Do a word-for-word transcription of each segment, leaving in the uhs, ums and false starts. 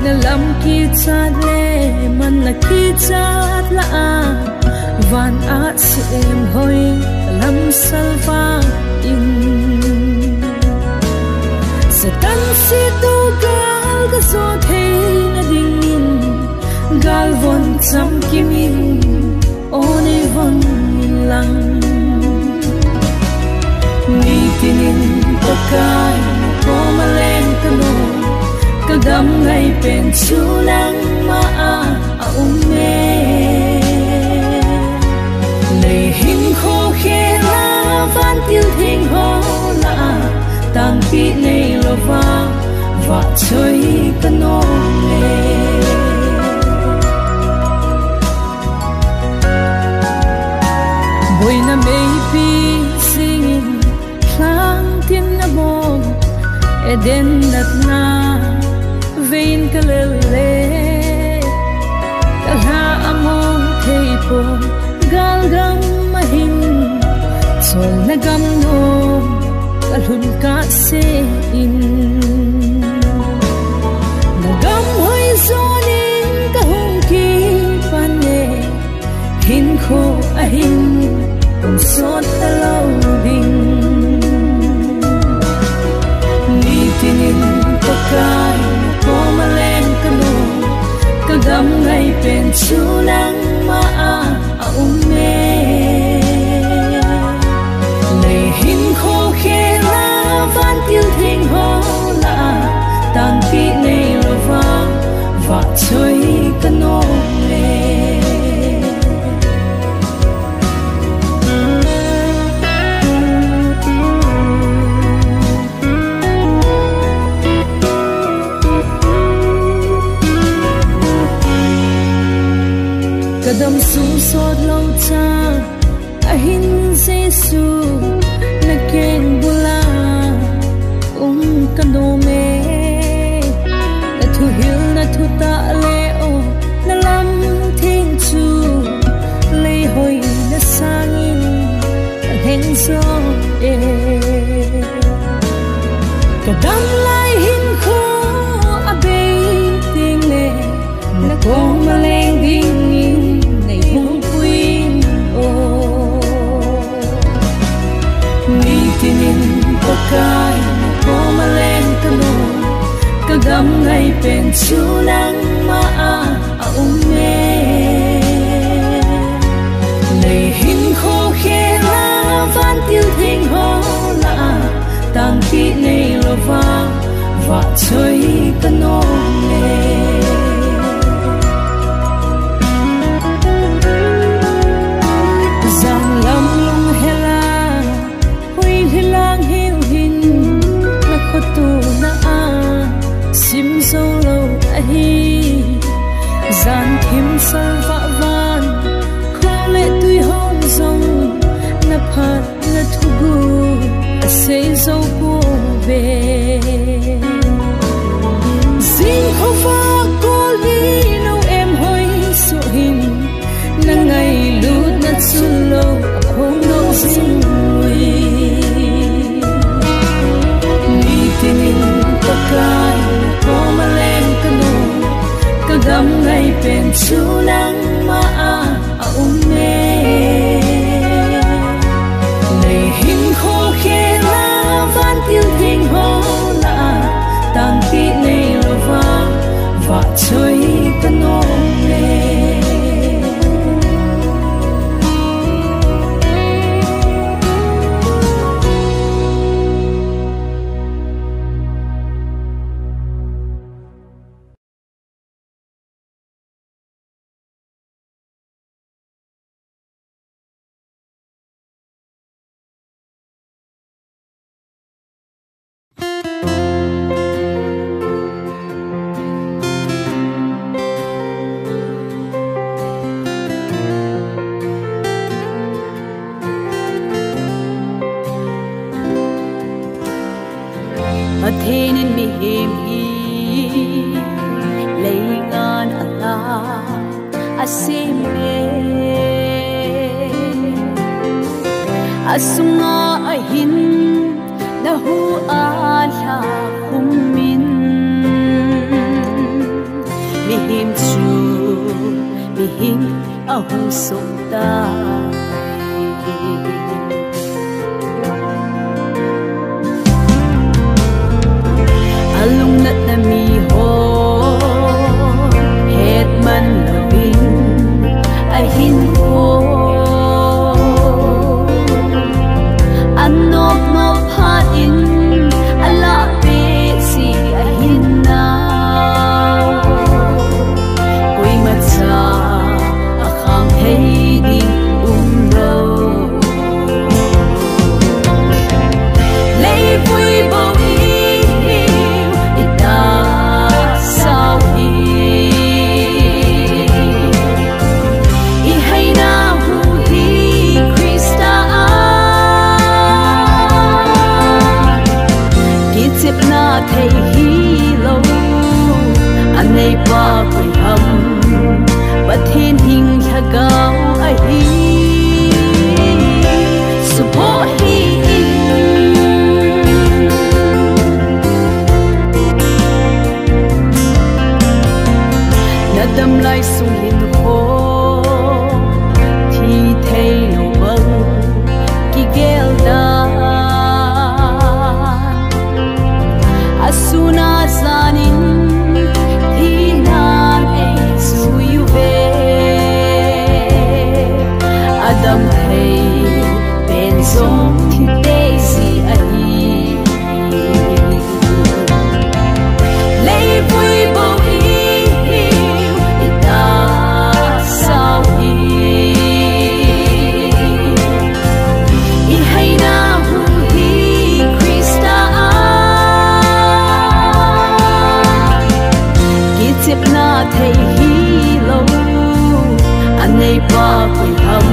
Na lam kichat le man na kichat lah a, van a siem hoi lam salvang in. Satan sietto gal ka jo theina dingin, gal von chamkim in, o nei von in lang. Nitin in Pakai koma leng ka nom, ka gam ngai pen chu nangma a a um e. Nei hinkho khel a vantil theng ho lah a, tangpi nei louva vahchoi ka nom e. Boina meipi singin lhang tin a bom, Eden natna vein ka lel le, ka lha a mong thei pon, gal gam a hin, cholna gam nom ka lhun kah se in. Na gam hoi jon in ka hung kipan e, hinkho a hin kum sot talou ding. Nitin in Pakai koma leng ka nom, ka gam ngai pen chu nangma a a um e. Nei hinkho khel a vantil theng ho lah a, tangpi nei louva vahchoi ka nom e. Ka dam sung sot lou cha, ahin Jesu na keng bula um ka nom e. Na thuhil na thutah le o, na lam theng chu lei hoina sangin a lheng jo e. Ka dam lai hinkho a bei ding le, na koma leng dingin nei hung pui in o. Nitin in Pakai na koma leng ka nom, ka gam ngai pen chu nangma a a um e. Nei hinkho khel a vantil theng ho lah a, tangpi nei louva vahchoi ka nom e. Jan lam lunghel a, hoi lhi lang hiu hin, na khotona a sim jou lou ahi. Jan thim salvah van, kho le tui hon jong, na phat na thuguh a sei jou pouve. Jing khovah kol mi no em hoi suh hin, na ngailutna chun lou a phong doh jing ui. Nitin in Pakai koma leng ka nom, ka gam ngai pen chu nangma a a um e. Nei hinkho khel a vantil theng ho lah a, tangpi nei louva vahchoi ka nom e. Pathen in mihem hi leilan a la a sem e. A sunga ahin na hu a lha khum in. Mihem chu mihem ahung soh tai. Alungnatna miho hetman louvin ahinkho anop nop phat in alahpeh ji ahinai. Koimacha akham thei ding umlou. Leivui bou ihiu, itahsa u hi. Ihaina u hi Christa a. Kichepna thei hilou, aneipa koi ham, Pathen hing lhagao ahi. Suphoh hih in. Nadam lai sung hinkho, thi thei lou bang kigel dan. Asun ajan in thinan eijui uve. Adam thei pen jong thi tei ji ahi. Leivui bou ihiu, itahsa u hi. Ihaina u hi Christa a. Kichepna thei hilou, aneipa koi ham,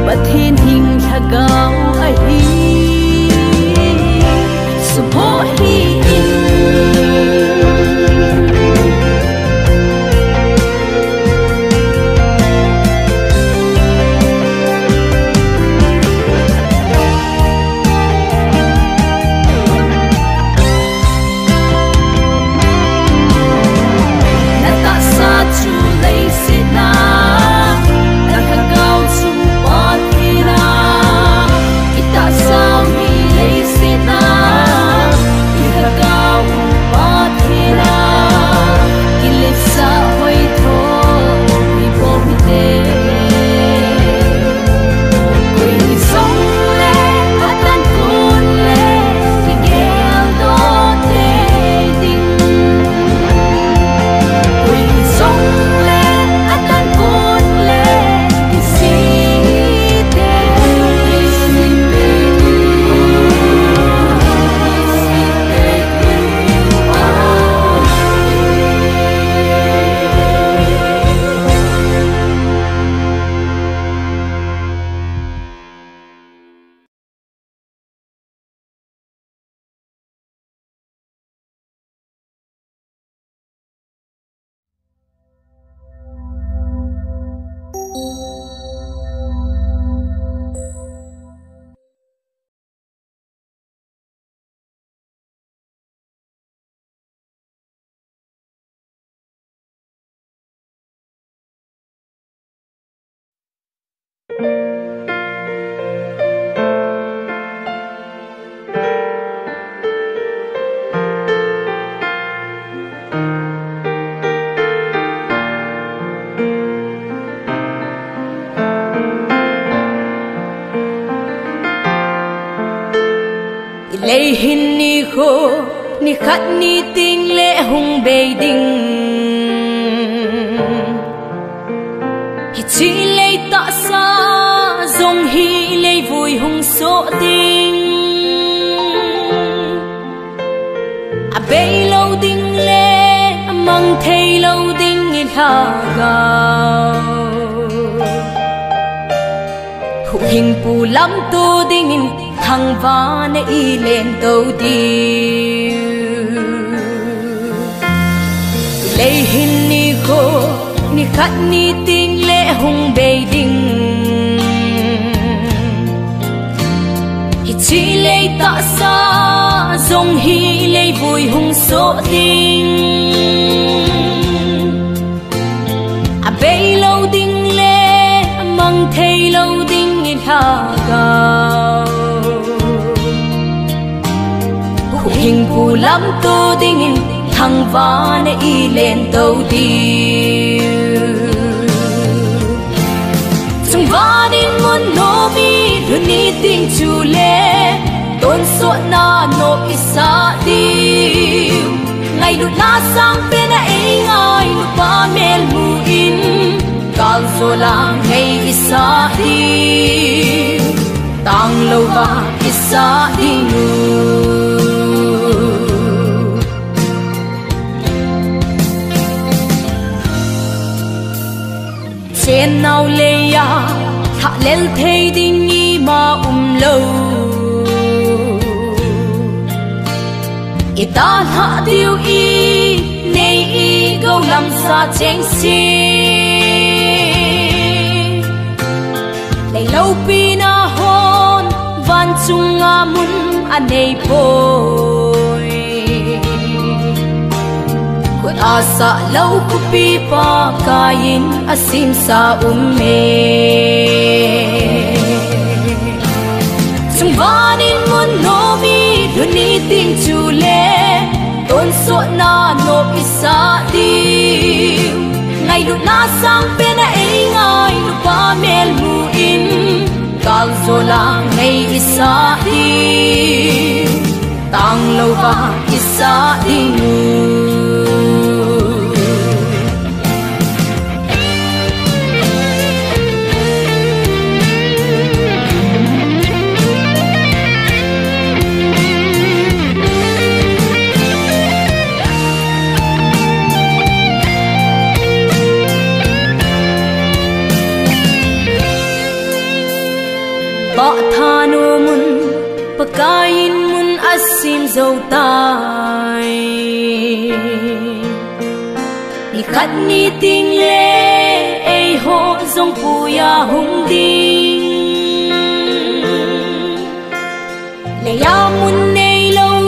Pathen hing lhagao ahi. Suphoh hih in. Natahsa chu leiset a, nalhagao chu Pathen a. Itahsa u hi leiset a, ilhagao u Pathen a. Kiletsah hoitho hi bou hite. Koi hijongle atan kon le kigeldoh tei ding. Koi hijongle atan kon le kisih tei ding. Ilei hin nikho, nikhat ni tengle hung bei ding. Hiche lei tahsa jong hi leivui hung soh ding. Abei lou ding le amang thei lou ding ilhagao. Huhhingpu lamto dingin thangvahna ilento diu. Ilei hin nikho, nikhat ni tengle hung bei ding. Hiche lei tahsa jong hi leivui hung soh ding. Lamto dingin thangvahna i lentou diu. Chungvah in mun nomi lhun nitin chule tonsotna nop i sah diu. Ngailutna sangpen a ei ngailu pa mel mu in, kaljol a ngei i sah diu. Tanglouva i sah diu. Chennau leiya thahlel thei ding ima umlou. I dalhah diu i nei i gou lamsa chengse. Leilou pina hon vanchunga mun anei poi. Khut a sahlou khopi Pakaiyin asemsa um e. Chungvah in mun nomi lhun nitin chule tonsotna nop i sah diu. Ngailutna sangpen a ei ngailu pa mel mu in, kaljol a ngei i sah diu. Tanglouva i sah diu. Pahtha nomun Pakaiyin mun asem jou tai. Nikhat nitin le eiho jong puiya hung ding. Leiya mun neilou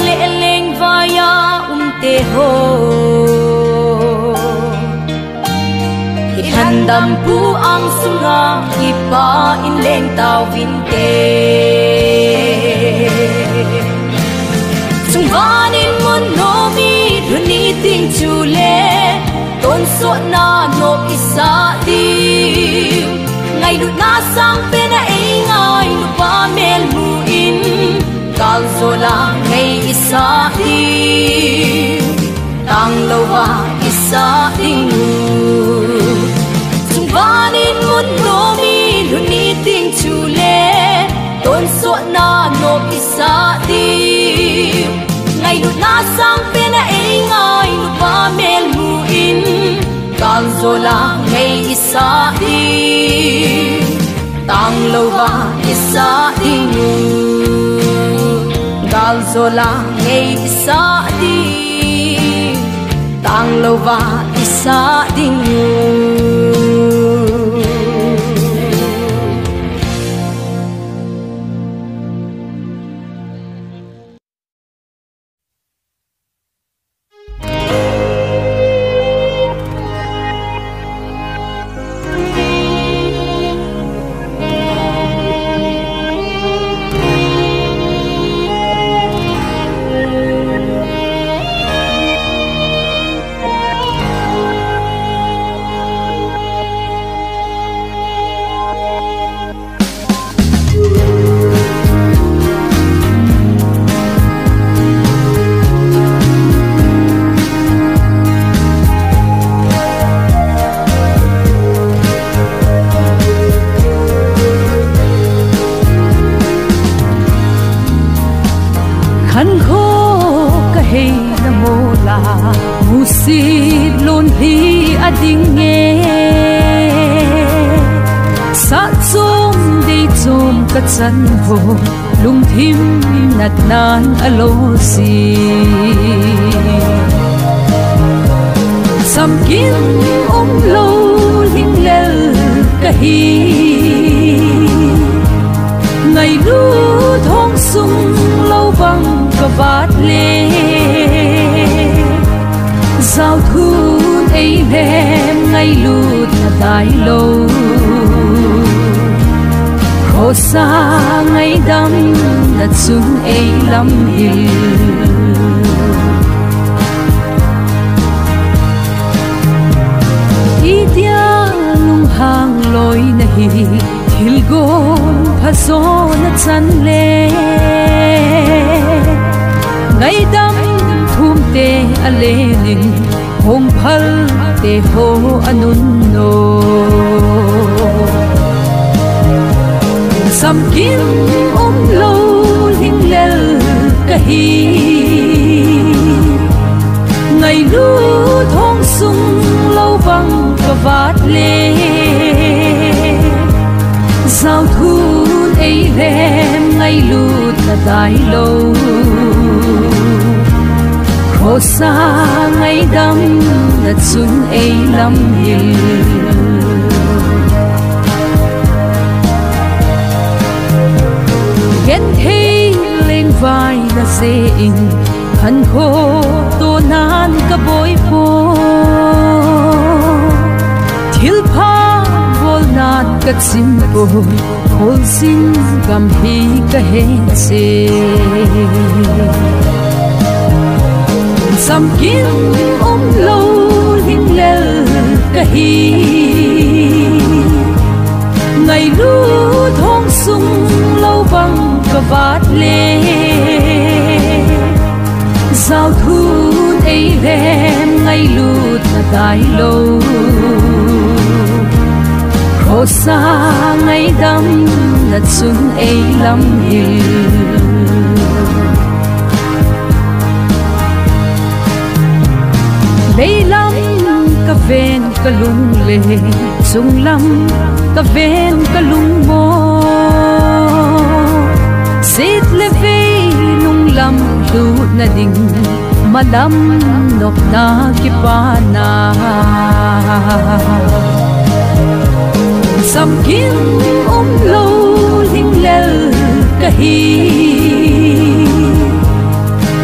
le lengvaiya umte ho. Ilhandam pu angsunga kipah in lengtauvinte. Chungvah in mun nomi lhun nitin chule tonsotna nop i sah diu. Ngailutna sangpen a ei ngailu pa mel mu in, kaljol a ngei i sah diu. Tanglouva i sah diu. Chungvah in mun nomi lhun nitin chule tonsotna nop i sah diu. Ngailutna sangpen a ei ngailu pa mel mu in, kaljol a ngei i sah diu. Tanglouva i sah diu. Kaljol a ngei i sah diu. Tanglouva i sah diu. Khankho kahei na mola, musit lonlhi a ding e. Sah chom dei chom ka chan ho, lungthim natnan a lo si. Samkim um lo lhinglel ka hi, ngailut hong sung lo bang ka vat le. Zau thun ei lhem ngailut na dai lo. Khosa ngaidam na chun ei lam hil. Sona chan le ngaidam thum te alen in, hong phal te ho anun no. Samkim um lo linglel kahi, ngailut hong sung lo bang ka vat le, zau thun ei lem ngailut na dai lo. Khosa ngaidam na chun ei lam hil. Gen thei leng vai na se in, khan kho to nan ka boi po. Thil pha bol nan ka chim po. Khol sin gam hi ka he che. Samkim um lo linglel kahi, ngailut hong sung lo bang ka vat le, zau thun ei lem ngailut na dai lo. Khosa ngaidam na chun ei lam hil. Leilam ka ven ka lung le, sunglam ka ven ka lung mo. Sit le vei nunglam lut na ding, malam nopna kipana. Samkim um lo linglel kahi,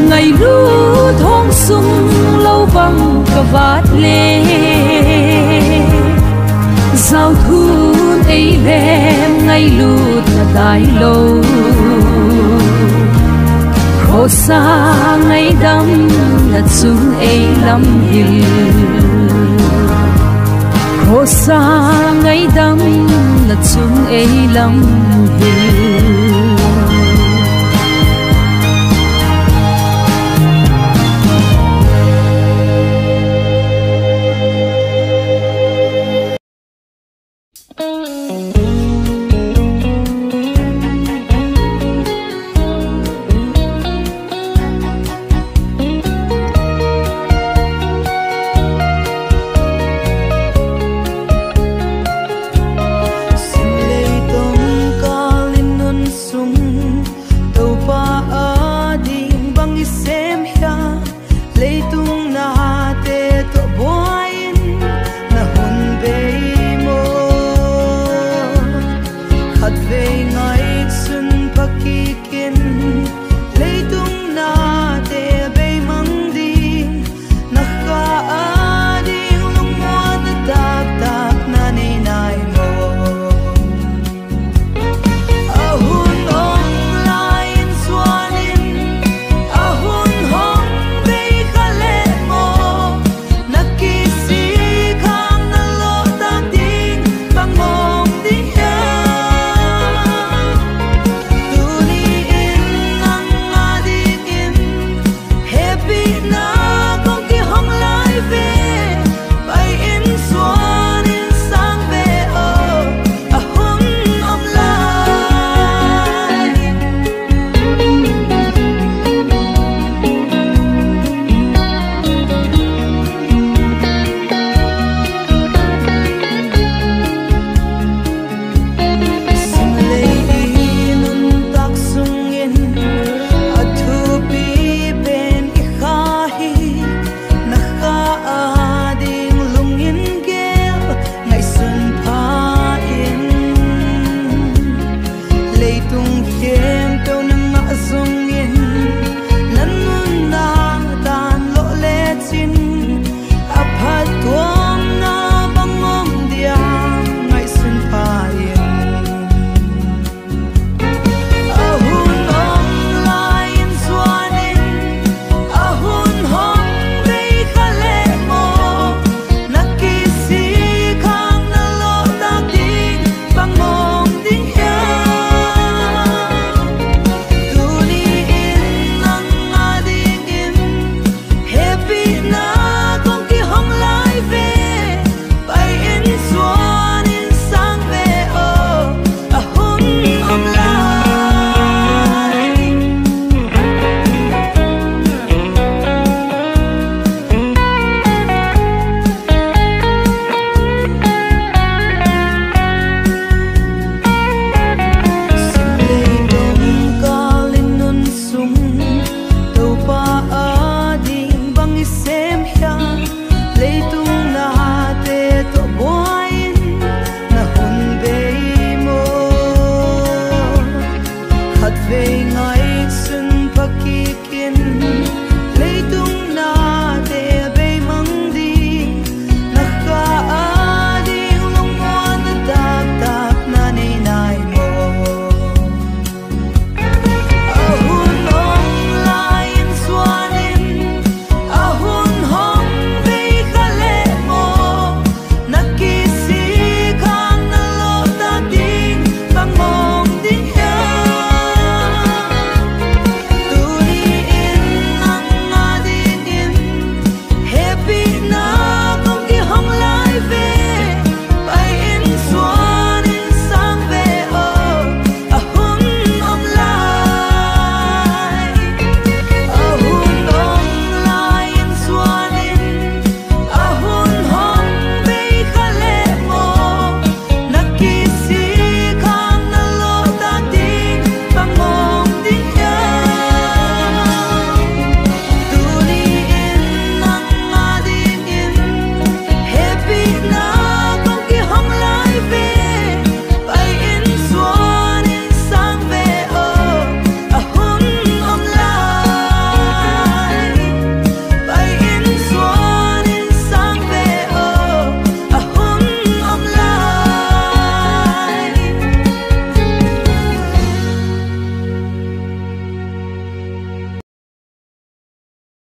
ngailut hong sung lo bang ka vat le, zau thun ei lem ngailut na dai lo. Khosa ngaidam na chun ei lam hil. Khosa ngaidam na chun ei lam hil.